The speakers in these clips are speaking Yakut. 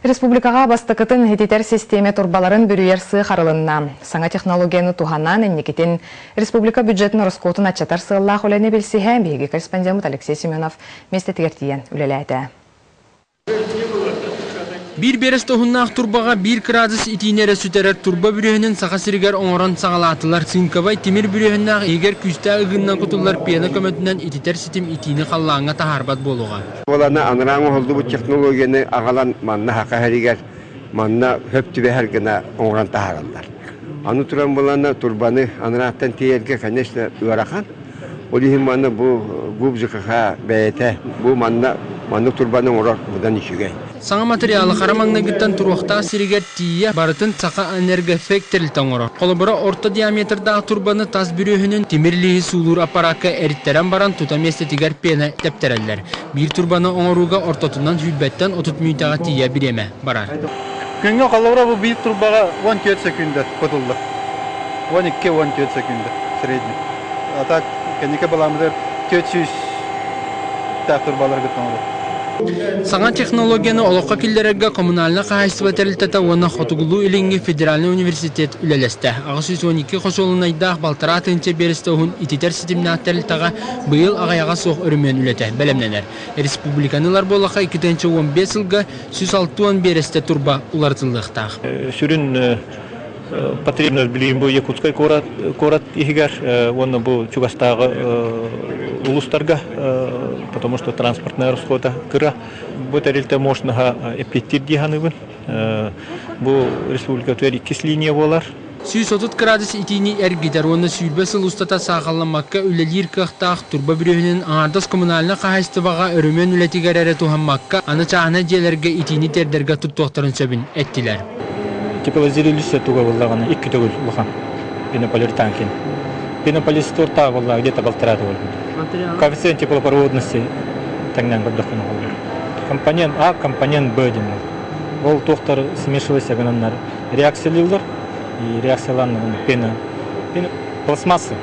Республикаҕа бастакытын ититэр систиэмэ турбаларын бүрүйэр сыах арылынна. Саҥа технологияны туһанан инникитин республика бюджетын ороскуотун аччатар сыаллаах үлэни билсиһэ биһиги корреспондеммыт Алексей Семенов миэстэтигэр тиийэн үлэлээтэ. Биир биэрэстэ уһуннаах турбаҕа биир кыраадыс итиини эрэ сүтэрэр турба бүрүөһүнүн Саха сиригэр оҥорон саҕалаатылар. Цинковай тимир бүрүөһүннээх иһигэр күүстээх ыгыыннан кутуллар пена көмөтүнэн ититэр ситим итиини халлааҥҥа таһаарбат буолуоҕа. Буолана анараа оҥоһуллубут технологияны аҕалан манна саха сиригэр манна сөп түбэһэр гына оҥорон таһаараллар. Аны туран буолана турбаны анарааттан тиэйэргэ, конечно, ыарахан. Ол иһин манна бу ГУП ЖКХ бэйэтэ бу манна маннык турбаны оҥорор быдан үчүгэй. Саҥа матырыйаалы хара маҥнайгыттан туруохтаах сиригэр тиийэ барытын Саха Энергоэффект тэрилтэ оҥорор. Холобура, орто диаметрдаах турбаны тас бүрүөһүнүн тимир лииһи суулуур аппараакка эриттэрэн баран тута миэстэтигэр пена тэптэрэллэр. Биир турбаны оҥорууга ортотунан сүүрбэттэн 30 мүнүүтэҕэ тиийэ бириэмэ барар. Күҥҥэ холобура бу биир турбаҕа 14 секунда кутуллар. 12-14 секунда средний. А так кэнники балааммытыгар 400 таах турбалары кытта оҥорор. Саҥа технологияны олоххо киллэрэргэ коммунальнай хаһаайыстыба тэрилтэтэ уонна Хотугулуу-Илиҥҥи федеральнай университет үлэлэстэ. 812 хочуолунайдаах балтараа тыһыынча биэрэстэ уһун ититэр ситимнээх тэрилтэҕэ быйыл аҕыйаҕа суох өрөмүөн үлэтэ бэлэмнэнэр. Республиканы ылар буоллахха, 2015 сылга 160 биэрэстэ турба уларытыллыахтаах. Сүрүн потребность билигин бу Якутскай куорат, куорат иһигэр уонна бу чугастааҕы улуустарга, потому что транспортная расхода кыра. Бу тэрилтэ мощноһа эппиэттиир дии саныыбын. Бу республикатыгар иккис линия буолар. 130 градус итиини эргитэр уонна 20 сыл устата саахалламмакка үлэлиир кыахтаах турба бүрүөһүнүн аҥаардас коммунальнай хаһаайыстыбаҕа өрөмүөн үлэтигэр эрэ туһаммакка, аны чааһынай дьиэлэргэ итиини тиэрдэргэ туттуохтарын сөбүн эттилэр. Теплозрелище туга буллаҕына икки төгүл улахан пенополиуретанкин. Пенополистиртаа буолла где-то полтора төгүл. Коэффициент теплопроводности тэҥнээн көрдөххүнэ холбуур. Компонент А, компонент Б диэн ол туохтар смешивайся гынаннар реакциялыыллар и реакциялаан пена, пена пластмассы,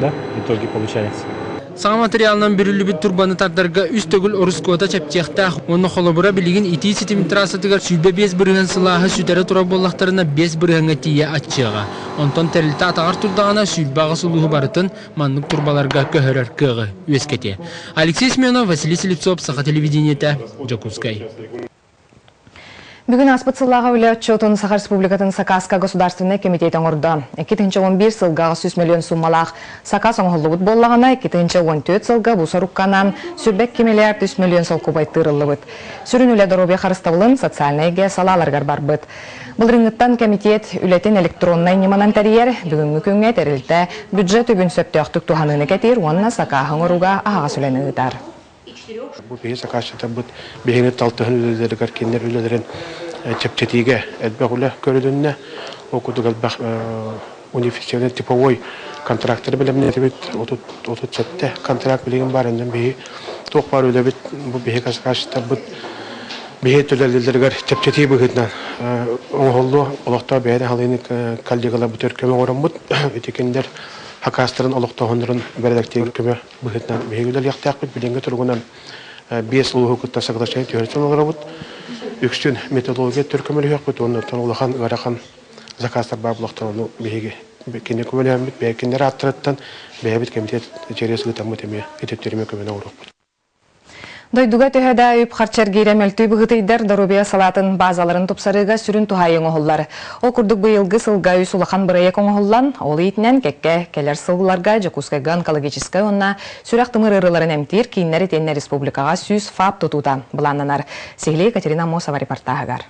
да, в итоге получается. Саҥа материалынан бүрүллүбүт турбаны тардарга үс төгүл орускуота чэпчиэхтээх уонна холобура билигин итии ситим трассатыгар 25% сылааһы сүтэрэ турар буоллахтарына 5 бырыһыаҥҥа тиийэ аччыаҕа. Онтон тэрилтэ атаҕар турдаҕына 28 улууһу барытын маннык турбаларга көһөрөр кыаҕы үөскэтиэ. Алексей Семенов, Василий Слепцов, Саха телевидениетэ, Дьокуускай. Бүгүн ааспыт сыллааҕы үлэ отчуотун Саха Республикатын Сакааска государственнай комитет оҥордо. 2011 сылга 100 миллион суммалаах сакаас оҥоһуллубут буоллаҕына, 2014 сылга бу сорукканан 22 миллиард 3 миллион солкуобай тыырыллыбыт. Сүрүн үлэ доруобуйа харыстабылын социальнай эйгэ салааларыгар барбыт. Былырыыҥҥыттан комитет үлэтин электроннай ньыманан тэрийэр, бүгүҥҥү күҥҥэ тэрилтэ бюджет үбүн сөптөөхтүк туһаныыны кэтиир уонна сакааһы оҥорууга аһаҕас үлэни ыытар. Бу биһи сакаасчытарбыт биһиги талтыһын үлэлэригэр кинилэр үлэлэрин чэпчэтиигэ элбэх үлэ көрүлүннэ. Ол курдук элбэх унифицированный типовой контрактары бэлэмнээтибит. 37 контракт билигин баар иннин биһи туох баар үлэбит бу биһи сакаасчыттарбыт биһи төлөллөрүгэр чэпчэтии быһыытынан оҥоһуллуо олохтоох бэйэни халыйны коллегаларбытыгар көмө оҥороммут ити кинилэр хакаастарын олохтооһуннарын бэрээдэктиир көмө быһыытынан биһиги үлэлиэхтээхпит. Билиҥҥи туругунан биэс улууһу кытта соглашение түһэрсэн олоробут. Үксүн методология төркөмөлөһүөхпүт уонна улахан ыарахан заказтар баар буолуохтар ону биһиги кини көмөлөһөммүт бэйэ кинилэр ааттарыттан бэйэбит комитет через ыытаммыт эмиэ ититтериме көмөнө оҥоруохпут. Дойдуга төһө да үп харчы эргиирэ мөлтүү быһыытыйдар доруобуйа салаатын базаларын тупсарыыга сүрүн туһаайыы оҥоһуллар. Ол курдук быйылгы сылга үс улахан бырайыак оҥоһуллан, ол иитинэн кэккэ кэлэр сылларга Дьокуускайга онкологическай уонна сүрэх-тымыр ыарыыларын эмтиир кииннэр итиэннэ республикаҕа 100 ФАП тутуута былааннанар. Сиһилии Екатерина Аммосова репортаһыгар.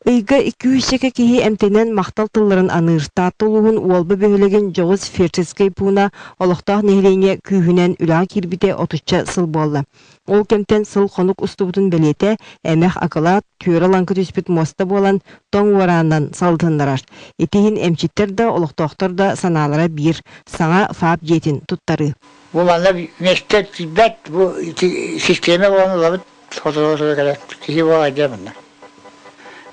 Ыйга 200 киһи эмтэнэн махтал тылларын аныыр. Таатта улууһун Уолба бөһүөлэгин дьоҕус фельдшерскэй пууна олохтоох нэһилиэнньэ күүһүнэн үлэҕэ киирбитэ отучча сыл буолла. Ол кэмтэн сыл-хонук устубутун бэлиэтэ эмэх акылаат, түөрэ-лаҥкы түспүт муоста буолан тоҥ уораанынан салытыннарар. Ити иһин эмчиттэр да, олохтоохтор да санаалара биир – саҥа ФАП дьиэтин туттарыы. Бу манна миэстэ тиийбэт, бу ити систиэмэ буолан ылабыт, сотору-сотору кэлэр киһи буолар дьэ манна.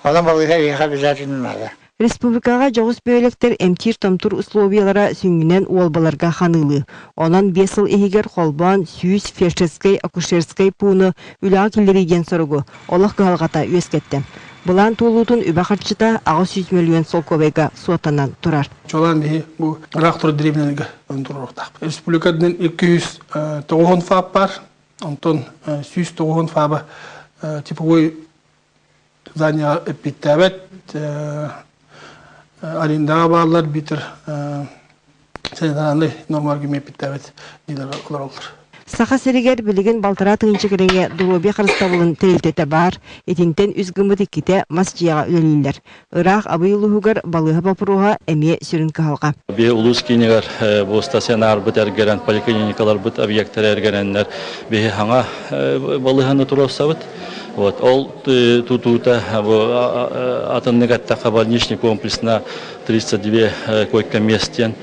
Онон балыыһа эһиэхэ обязательно надо. Республикаҕа дьоҕус бөһүөлэктэр эмтиир-томтуур условиялара сүнньүнэн уолбаларга ханыылыы. Онон биэс сыл иһигэр холбоон 100 фельдшерскэй-акушерскай пууну үлэҕэ киллэрии диэн соругу олох кыһалҕата үөскэттэ. Былаан туолуутун үбэ-харчыта 800 мөлүйүөн солкуобайга суоттанан турар. Чуолаан биһи бу ыраах турар дэриэбинэлэргэ туруоруохтаахпыт. Республика үрдүнэн 290 ФАП баар, онтон 190 ФАБа типовой здание эппиэттээбэт, арендаҕа бааллар, биитэр санитарнай нормаларга эмиэ эппиэттээбэт дьиэлэр олороллор. Саха сиригэр билигин балтараа тыһыынча кэриҥэ доруобуйа харыстабылын тэрилтэтэ баар. Итинтэн үс гыммыт иккитэ мас дьиэҕэ үлэлииллэр. Ыраах Абый улууһугар балыыһа боппуруоһа эмиэ сүрүн кыһалҕа. Биһи улуус киинигэр бу стационарбыт эргэрэн, поликлиникаларбыт объектара эргэрэннэр биһи хаҥа балыыһаны туруорсабыт. Вот, ол тутуута бу атыннык эттэххэ больничный комплекс на 32 койка мест диэн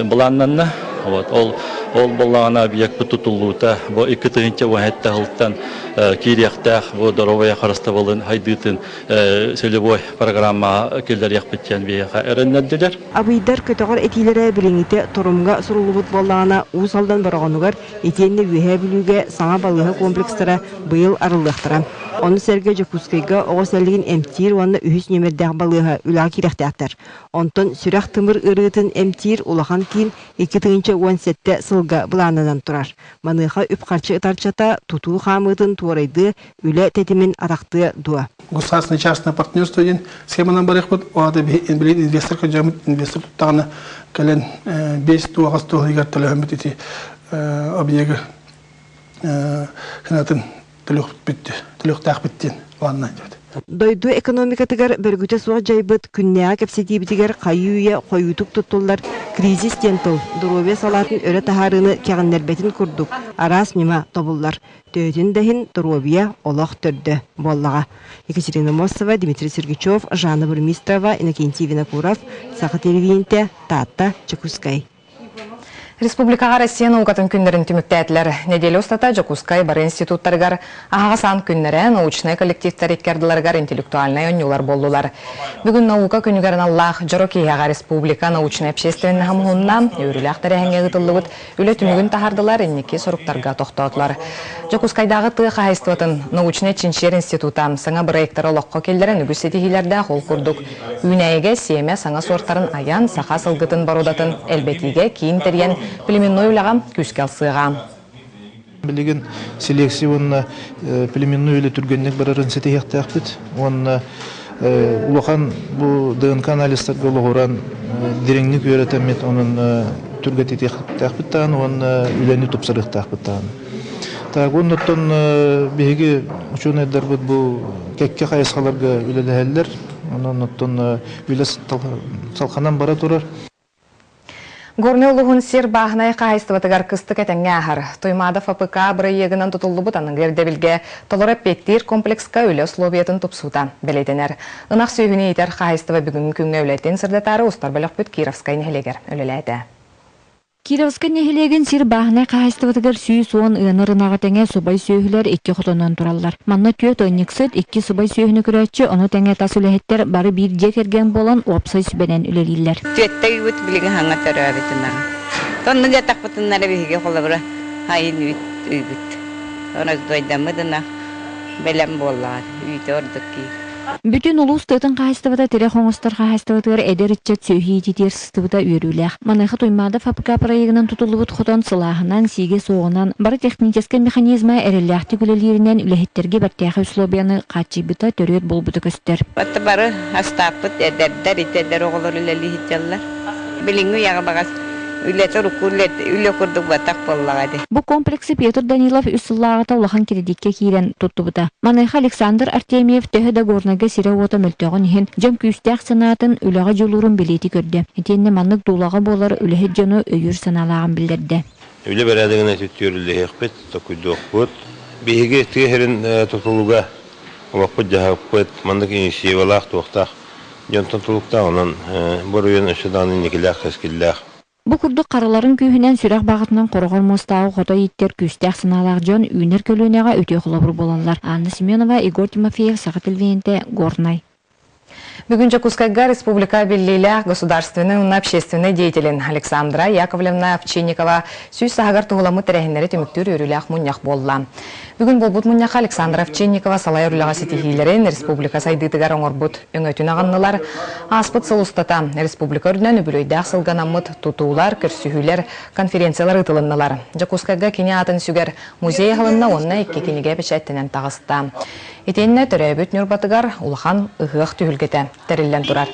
былааннанна. Вот, ол ол буоллаҕына объекпыт тутуллуута бу 2017 сылтан киириэхтээх бу доруобуйа харыстабылын хайдыытын целевой программаҕа киллэриэхпит диэн биһиэхэ эрэннэрдилэр. Абыйдар көтөҕөр этиилэрэ билиҥҥитэ торумҥа суруллубут буоллаҕына, Уус Алдан Бороҕонугар итиэннэ Үөһээ Бүлүүгэ саҥа балыыһа комплекстара быйыл арыллыахтара. Ону сэргэ Дьокуускайга оҕо сэллигин эмтиир уонна үһүс нүөмэрдээх балыыһа үлэҕэ киириэхтээхтэр. Онтон сүрэх-тымыр ыарыытын эмтиир улахан киин 2017 сылга былааннанан турар. Маныаха үп-харчы ытарчата тутуу хаамыытын туорайдыа, үлэ тэтимин атахтыа дуо? Государственное частное партнерство диэн схеманан барыахпыт. Ол аата билигин инвестор көрдьөөммүт, инвестор туттаҕына кэлэн 5 туоҕас туоһугар төлөһөммүт ити объегы хынатын төлүөхтээхпит диэн планна диэбит. Дойду экономикатыгар бөргүтэ суох дьайбыт күннээҕи кэпсэтиибитигэр хайыы-үйэ хойуутук туттуллар кризис диэн тыл доруобуйа салаатын өрө таһаарыыны кэҕиннэрбэтин курдук араас ньыма тобуллар. Төһөтүн да иһин доруобуйа олох төрдө буоллаҕа. Екатерина Мосова, Дмитрий Сергучев, Жанна Бурмистрова, Иннокентий Винокуров, Саха телевидениетэ, Таатта, Дьокуускай. Республикаҕа Россия наукатын күннэрин түмүктээтилэр. Нэдиэлэ устата Дьокуускай бары институттарыгар аһаҕас аан күннэрэ, научнай коллективтар икки ардыларыгар интеллектуальнай оонньуулар буоллулар. Бүгүн наука күнүгэр аналлаах дьоро киэһэҕэ республика научнай общественноһа муһунна, үөрүүлээх тэрээһиҥҥэ ыытыллыбыт Үлэ түмүгүн таһаардылар, инники соруктарга тохтоотулар. Дьокуускайдааҕы тыа хаһаайыстыбатын научнай чинчийэр института саҥа бырайыактары олоххо киллэрэн үгүс ситиһиилэрдээх, ол курдук үүнээйигэ сиэмэ саҥа суортарын айан, саха сылгытын боруодатын элбэтиигэ киин тэрийэн племенной үлэҕэ күүскэ ылсыаҕа. Билигин селекция уонна племенной үлэ түргэнник барарын ситиһиэхтээхпит уонна улахан бу ДНК анализтарга олоҕуран дириҥник үөрэтэммит онон түргэтитиэхтээхпит даҕаны уонна үлэни тупсарыахтаахпыт даҕаны. Так оннуттан биһиги учуонайдарбыт бу кэккэ хайысхаларга үлэлэһэллэр. Онон оттон үлэ салханан бара турар. Горнай улууһун сир бааһынай хаһаайыстыбатыгар кыстык этэҥҥэ ааһар. Туймаада ФПК бырайыагынан тутуллубут аныгы ирдэбилгэ толору эппиэттиир комплекска үлэ условиятын тупсуута бэлиэтэнэр. Ынах сүөһүнү иитэр хаһаайыстыба бүгүҥҥү күҥҥэ үлэтин сырдатаары устар бөлөхпүт Кировскай нэһилиэгэр үлэлээтэ. Кировскай нэһилиэгин сир бааһынай хаһаайыстыбатыгар 110 ыанар ынаҕы тэҥэ субай сүөһүлэр икки хотонон тураллар. Манна түөрт ыанньыксыт, икки субай сүөһүнү көрөөччү, ону тэҥэ тас үлэһиттэр бары биир дьиэ кэргэн буолан уопсай сүбэнэн үлэлииллэр. Түөттэ үйбүт билигин хаҥа төрөөбүт ынаҕа. Оннук ятахпытыннара биһиги холобура хайын үүт үйбүт. Раздойдаммыт ынах бэлэм буоллаҕа үүтэ ордук киир. Бүтүн улуус тыатын хаһаайыстыбата тирэх оҥостор хаһаайыстыбатыгар эдэр ыччат сүөһү иититиэр сыстыбыта үөрүүлээх. Маныаха Туймаада ФАПК проегынан тутуллубут хотон сылааһынан, сиигэ суоҕунан, бары техническэй механизма эрэллээхтик үлэлииринэн үлэһиттэргэ бэртээхэй условияны хааччыйбыта төрүөт буолбута көстөр. Батта бары астааппыт эдэрдэр, ити эдэр оҕолор үлэлии сылдьаллар. Билиҥҥи үйэҕэ баҕас үлэтэ урукку үлэ курдук батах буоллаҕа дии. Бу комплексы Петр Данилов үс сыллааҕыта улахан кредиккэ киирэн туттубута. Маныаха Александр Артемьев төһө да Горнайга сирэ-уота мөлтөҕүн иһин, дьон күүстээх санаатын, үлэҕэ дьулуурун бэлиэтии көрдө. Итиэннэ маннык дуулаҕа буолар үлэһит дьону өйүүр санаалааҕын биллэрдэ. Үлэ бэрээдэгинэн түттүөрүллэһиэхпит, токуйдуохпут. Биһиги тыа сирин тутулуга олохпут-дьаһахпыт маннык инициативалаах, туохтаах дьонтон тутулуктаах, онон бу оройуон өссө даҕаны инникилээх, кэскиллээх. Бу курдук харыларын күүһүнэн сүрэх баҕатынан хороҕор муостааҕы хото ииттэр күүстээх санаалаах дьон үүнэр көлүөнэҕэ үтүө холобур буолаллар. Анна Семенова, Егор Тимофеев, Саха телевидениетэ, Горнай. Бүгүн Дьокуускайга республика биллиилээх государственнай уонна общественнай деятелин Александра Яковлевна Овчинникова 100 сааһыгар туһуламмыт тэрээһиннэри түмүктүүр үөрүүлээх мунньах буолла. Бүгүн буолбут мунньахха Александра Овчинникова салайар үлэҕэ ситиһиилэрин республика сайдыытыгар оҥорбут өҥөтүн аҕыннылар. Ааспыт сыл устата республика үрдүнэн үбүлүөйдээх сылга анаммыт тутуулар, көрсүһүүлэр, конференциялар ыытылыннылар. Дьокуускайга кини аатын сүгэр музей аһылынна уонна икки кинигэ бэчээттэнэн таҕыста. Итиэннэ төрөөбүт Ньурбатыгар улахан ыһыах түһүлгэтэ тэриллэн турар.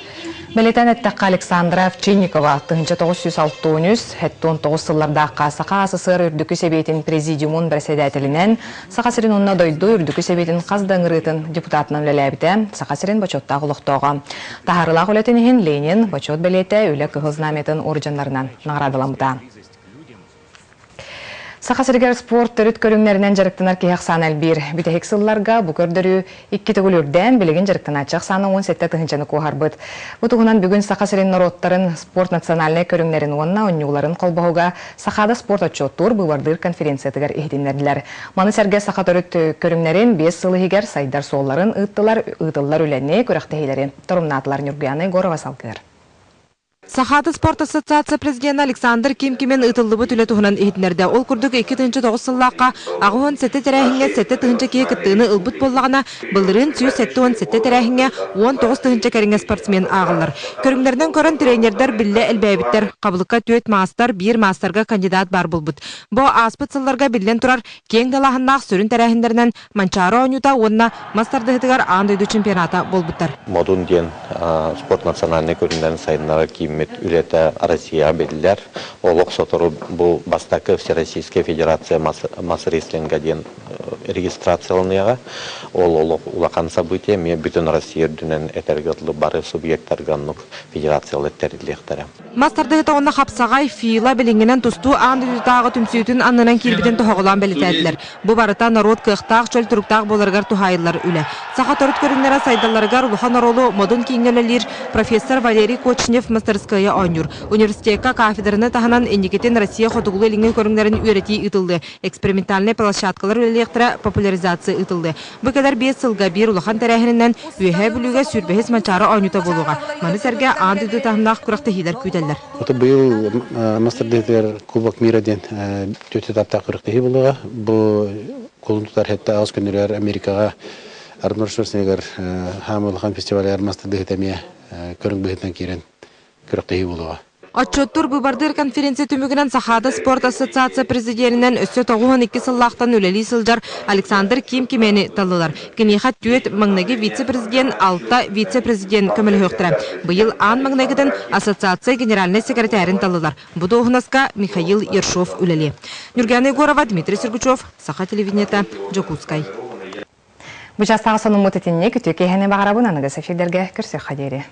Бэлиэтээн эттэххэ, Александра Овчинникова 1963 79 сыллардаахха Саха АССР Үрдүкү Сэбиэтин Президиумун бэрэссэдээтэлинэн, Саха сирин уонна дойду Үрдүкү Сэбиэтин хас да ыҥырыытын депутатынан үлэлээбитэ, Саха сирин бочуоттаах олохтооҕо. Таһаарыылаах үлэтин иһин Ленин бочуот бэлиэтэ Үлэ Кыһыл Знамятын орденнарынан наҕараадаламмыта. Саха сиригэр спорт төрүт көрүҥнэринэн дьарыктанар киһи ахсаана элбиир. Бүтэһик сылларга бу көрдөрүү икки төгүл үрдээн, билигин дьарыктанааччы ахсаана 17 тыһыынчаны куоһарбыт. Бу туһунан бүгүн Саха сирин норуоттарын спорт национальнай көрүҥнэрин уонна оонньууларын холбоһуга Сахаада спорт отчуоттуур быыбардыыр конференциятыгар иһитиннэрдилэр. Маны сэргэ саха төрүт көрүҥнэрин 5 сыл иһигэр сайдар суолларын ыыттылар, ыытыллар үлэни, күрэхтэһиилэри торумнаатылар. Ньургуяна Егорова салгыыр. Сахаада спорт ассоциация президенэ Александр Ким-Кимэн ыытыллыбыт үлэ туһунан иһитиннэрдэ. Ол курдук, 2009 сыллаахха 87 тэрээһиҥҥэ 7 тыһыынча киһи кыттыыны ылбыт буоллаҕына, былырыын 177 тэрээһиҥҥэ 19 тыһыынча кэриҥэ спортсмен ааҕыллар. Көрүҥнэринэн көрөн тренердэр биллэ элбээбиттэр. Хабылыкка түөрт маастар, биир маастарга кандидат баар буолбут. Бу ааспыт сылларга биллэн турар, киэҥ далааһыннаах сүрүн тэрээһиннэринэн Манчаары оонньуута уонна мас тардыһыытыгар аан дойду чемпионата буолбуттар. Модун диэн спорт национальнай көрүҥнэрин сайыннарар кииммит үлэтэ Россияҕа биллэр. Олох сотору бу бастакы Всероссийская федерация мас-рестлинга диэн регистрацияланыаҕа. Ол олох улахан событие, эмиэ бүтүн Россия үрдүнэн этэргэ дылы бары субъектарга оннук федерациялар тэриллиэхтэрэ. Мас тардыһыыта уонна хапсаҕай, фила билиҥҥинэн тустуу аан дойдутааҕы түмсүүтүн аннынан киирбитин тоһоҕолоон бэлиэтээтилэр. Бу барыта норуот кыахтаах, чөл туруктаах буоларыгар туһаайыллар үлэ. Саха төрүт көрүҥнэрэ сайдалларыгар улахан оруолу Модун кииҥҥэ үлэлиир профессор Валерий Кочнев мастарыскыайа оонньуур. Университекка кафедраны таһынан инникитин Россия хотугулуу-илиҥҥи көрүҥнэрин үөрэтии ыытыллыа, экспериментальнай площадкалар үлэлиэхтэрэ, популяризация ыытыллыа. Бу кэлэр 5 сылга биир улахан тэрээһининэн Үөһээ Бүлүүгэ сүүрбэһис Манчаары оонньуута буолуоҕа. Маны сэргэ аан дойду таһымнаах күрэхтэһиилэр күүтэллэр. Ото быйыл мас тардыһыытыгар Кубок мира диэн түөрт этаптаах күрэхтэһии буолуоҕа. Бу кулун тутар сэттэ аҕыс күнүгэр Америкаҕа Арнольд Шварценеггер хаамыы улахан фестивалыгар мас тардыһыыта эмиэ көрүҥ быһыытынан киирэн күрэхтэһии буолуоҕа. Отчуоттуур быыбардыыр конференция түмүгүнэн Сахаада спорт ассоциация президенинэн өссө 92 сыллаахтан үлэлии сылдьар Александр Ким Кимени таллылар. Киниэхэ түөрт маҥнайгы вице-президент, алта вице-президент көмөлөһүөхтэрэ. Быйыл аан маҥнайгытын ассоциация генеральнай секретарин таллылар. Бу дуоһунаска Михаил Ершов үлэлиэ. Нюргана Егорова, Дмитрий Сергучев, Саха телевидениета, Дьокуускай. Бу чаастааҕы сонуммут итинник үтүө киэһэни баҕарабын аныгыс эфирдэргэ көрсүөххэ диэри.